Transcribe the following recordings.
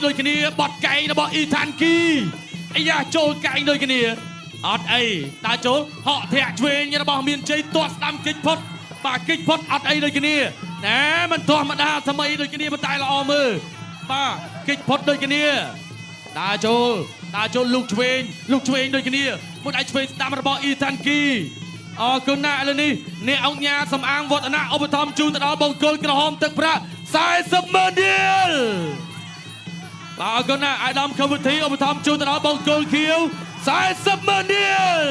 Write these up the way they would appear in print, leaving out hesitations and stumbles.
ដូចគ្នាបត់កែងរបស់អ៊ីថានគីអាយ៉ាចូលកែងដូចគ្នាអត់អីដើរចូលហក់ធាក់ឆ្វេងរបស់មានជ័យទាត់ស្ដាំគិចផុតបាទគិចផុតអត់អីដូចគ្នាណែមិនធម្មតាថ្មីដូចគ្នាប៉ុន្តែល្អមើលបាទគិចផុតដូចគ្នាដើរចូលដើរចូលលោកឆ្វេងលោកឆ្វេងដូចគ្នាមួយដៃឆ្វេងស្ដាំរបស់អ៊ីថានគីអរគុណណាស់ឥឡូវនេះអ្នកអង្គញាសំអាងវឌ្ឍនៈឧបត្ថម្ភជូនទៅដល់បង្គោលក្រហមទឹកប្រាក់40ម៉ឺនរៀលបាទអរគុណណាស់អាយដាមខវិធីឧបត្ថម្ភជូនទៅដល់បង្គោលខៀវ40ម៉ឺនរៀល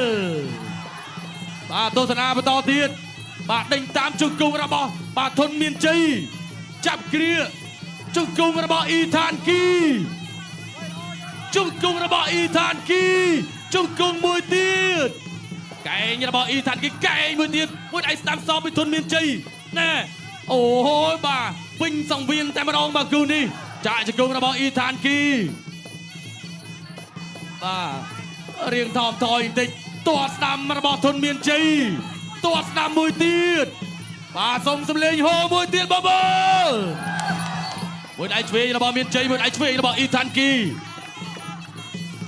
បាទទស្សនាបន្តទៀតបាទដេញតាមជង្គង់របស់បាទធុនមានជ័យចាប់គ្រាជង្គង់របស់អ៊ីថានគីជង្គង់របស់អ៊ីថានគីជង្គង់មួយទៀតកែងរបស់អ៊ីថានគីកែងមួយទៀតមួយដៃស្ដាំសងពីធុនមានជ័យណែអូយបាទពេញសង្វៀនតែម្ដងបាទគូនេះចាក់ជង្គង់របស់អ៊ីថានគីបាទរៀងថមថយបន្តិចទាត់ស្ដាំរបស់ធុនមានជ័យទាត់ស្ដាំមួយទៀតបាទសូមសម្លេងហោមួយទៀតបងប្អូនមួយដៃឆ្វេងរបស់មានជ័យមួយដៃឆ្វេងរបស់អ៊ីថានគី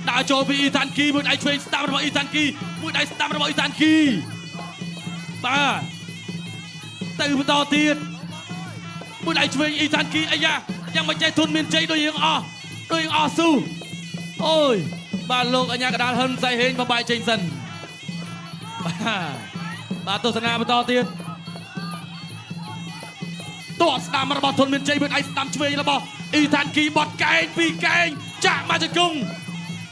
ដើរចូលពីអ៊ីថានគីមួយដៃឆ្វេងស្ដាំរបស់អ៊ីថានគីមួយដៃស្ដាំរបស់អ៊ីថានគីបាទទៅបន្តទៀតមួយដៃឆ្វេងអ៊ីថានគីអាយ៉ាយ៉ាងមិនចេះធុនមានជ័យដូចយើងអស់ដូចយើងអស់ស៊ូអូយបាទលោកអញ្ញាកដាលហ៊ុនសៃហេងបំបាយចេញសិនបាទបាទទស្សនាបន្តទៀត ទាត់ស្ដាំរបស់ធុនមានជ័យមួយដៃស្ដាំឆ្វេងរបស់អ៊ីថានគីបត់កែងពីរកែងចាក់មកជង្គង់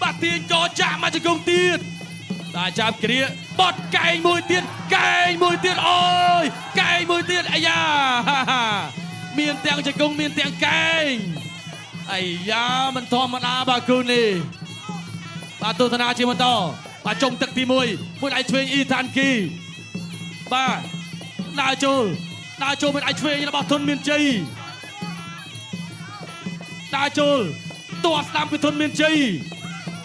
បាទទាញកចាក់មកជង្គង់ទៀតបាទចាប់គ្រាបត់កែងមួយទៀតកែងមួយទៀតអូយកែងមួយទៀតអាយ៉ាមានទាំងជង្គង់មានទាំងកែងអាយ៉ាមិនធម្មតាបាទគូនេះបាទទស្សនាជាបន្តបាទចុងទឹកទី1មួយដៃឆ្វេងអ៊ីថានគីបាទដើរចូលដើរចូលមួយដៃឆ្វេងរបស់ធុនមានជ័យដើរចូលទាត់ស្ដាំពីធុនមានជ័យ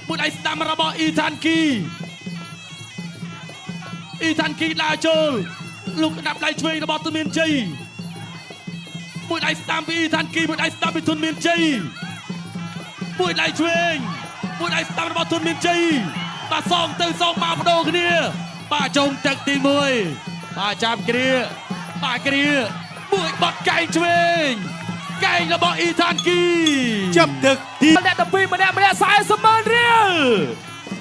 មួយដៃស្ដាំរបស់អ៊ីថានគីអ៊ីថានគីដើរចូលលោកក្តាប់ដៃឆ្វេងរបស់ធុនមានជ័យមួយដៃស្ដាំពីអ៊ីថានគីមួយដៃស្ដាំពីធុនមានជ័យមួយដៃឆ្វេងមួយដៃស្ដាំរបស់ធុនមានជ័យបាទសងទៅសងមកបដូរគ្នាបាទចុងទឹកទី1បាទចាប់គ្រាបាទគ្រាមួយបត់កែងឆ្វេងកែងរបស់អ៊ីថានគី ចាប់ទឹកទី អ្នកទៅពីរម្នាក់ម្នាក់40ម៉ឺនរៀល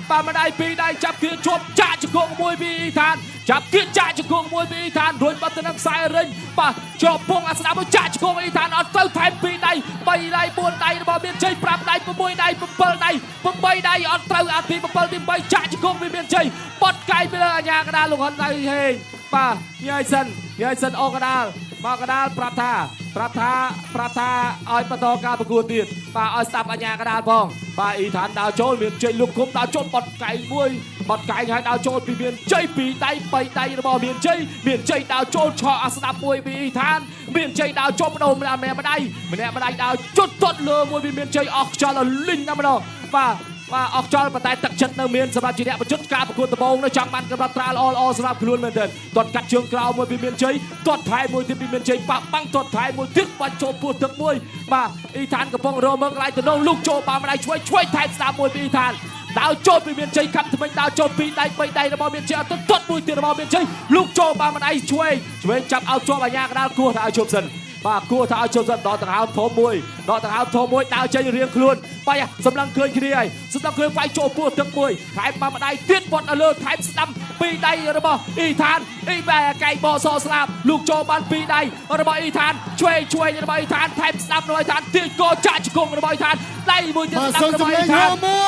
បាទម្ដាយពីរដៃចាប់គៀជាប់ចាក់ជង្គង់មួយពីអ៊ីថានចាប់គៀចាក់ជង្គង់មួយពីអ៊ីថានរួចបាត់ទៅនឹងខ្សែរិញបាទជាប់ពងអាស្ដាប់មួយចាក់ជង្គង់អ៊ីថានអត់ទៅថែមពីរដៃ3ដៃ4ដៃរបស់មានជ័យ5ដៃ6ដៃ7ដៃ8ដៃអត់ត្រូវអាទី7ទី8ចាក់ជង្គង់ពីមានជ័យបត់កាយពីលើអាញាកដាលលោកហ៊ុនដៃហេងបាទញ៉ៃសិនញ៉ៃសិនអូកដាលមកកដាលប្រាប់ថាប្រាប់ថាប្រាប់ថាឲ្យបន្តការប្រកួតទៀតបាទឲ្យស្ដាប់អាញាកដាលផងបាទអ៊ីថានដើរចូលមានជ័យលោកគុំដើរចូលបត់កែងមួយបត់កែងឲ្យដើរចូលពីមានជ័យពីរដៃ3ដៃរបស់មានជ័យមានជ័យដើរចូលឆក់អាស្ដាប់មួយពីអ៊ីថានមានជ័យដើរចូលបដូរម្នាក់ម្នាក់ម្ដាយម្នាក់ម្ដាយដើរជុតទាត់លើមួយពីមានជ័យអស់ខ្យល់ឲ្យលីងណាស់ម្ដងបាទបាទអស់ខ្យល់ប៉ុន្តែទឹកចិត្តនៅមានសម្រាប់ជាអ្នកបញ្ជុតការប្រកួតដំបូងនៅចង់បានកំណត់ត្រាល្អល្អសម្រាប់ខ្លួនមែនទែនទាត់កាត់ជើងក្រោមមួយពីមានជ័យទាត់ថែមួយទៀតពីមានជ័យប៉ះបាំងទាត់ថែមួយទៀតបាច់ចូលពោះទឹកមួយបាទអ៊ីថានកំពុងរមើលកន្លែងទៅនោះលូកចូលបាម្ដាយឆ្វេងឆ្វេងថែមស្ដាំមួយពីអ៊ីថានដើរចូលពីមានជ័យខាំថ្មិញដើរចូលពីរដៃបីដៃរបស់មានជ័យអត់ទៅទាត់មួយទៀតរបស់មានជ័យលូកចូលបាម្ដាយឆ្វេងឆ្វេងចាប់ឲ្យជាប់អាញាកដាលគោះថាឲ្យជប់សិនបាទគួរថាឲ្យជប់សិនដកដង្ហើមធំមួយដកដង្ហើមធំមួយដើរចេញរៀងខ្លួនបាយសម្លឹងឃើញគ្នាហើយសម្លឹងឃើញវាយចូលពោះទឹកមួយថែមបាម្ដាយទៀតវត្តឲ្យលើថែមស្ដាំពីរដៃរបស់អ៊ីថានអ៊ីបែកែងបសស្លាប់លោកចូលបានពីរដៃរបស់អ៊ីថានឆ្វេងឆ្វេងរបស់អ៊ីថានថែមស្ដាំរបស់អ៊ីថានទាញកចាក់ជង្គង់របស់អ៊ីថានដៃមួយទៀត បាទ ស្ដាំ សូម របស់ សម្លេង អ៊ីថាន ហមួ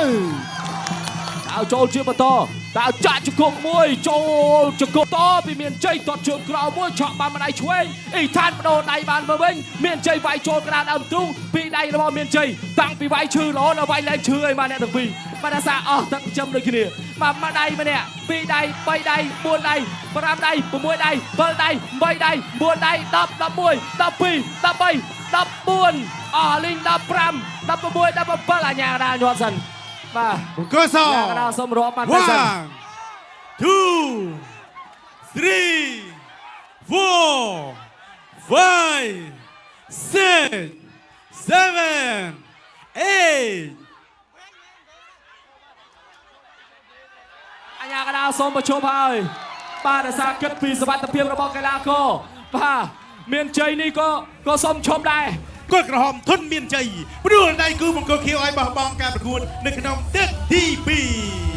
យ ដើរចូលជាបន្តដើរចាក់ជង្គង់មួយចូលជង្គង់តពីមានជ័យទាត់ជើងក្រោមមួយឆក់បានម្ដាយឆ្វេងអ៊ីថានបដូរដៃបានមកវិញមានជ័យវាយចូលក្តារដើមទ្រូងពីដៃរបស់មានជ័យតាំងពីវាយឈឺរហូតដល់វាយលែងឈឺហើយបាទអ្នកទាំងពីរបាទអាសាអស់ទឹកចិញ្ចឹមដូចគ្នាបាទម្ដាយម្នាក់ពីរដៃបីដៃបួនដៃ5ដៃ6ដៃ7ដៃ8ដៃ9ដៃ10 11 12 13 14អស់លីង15 16 17អាញាកដាលញាត់សិនបាទ បង្គោលស យ៉ាកដាលសុំរាប់បានទៅសិន One two three four five six 7 8 អញ្ញាកដាលសូមបញ្ឈប់ហើយបាទដោយសារគិតពីសមត្ថភាពរបស់កីឡាករបាទមានជ័យនេះក៏ក៏សូមឈប់ដែរ គាត់ក្រហមធុនមានជ័យព្រួលដៃគូមង្គលខៀវឲ្យបោះបង់ការប្រកួតនៅក្នុងទឹកទី2។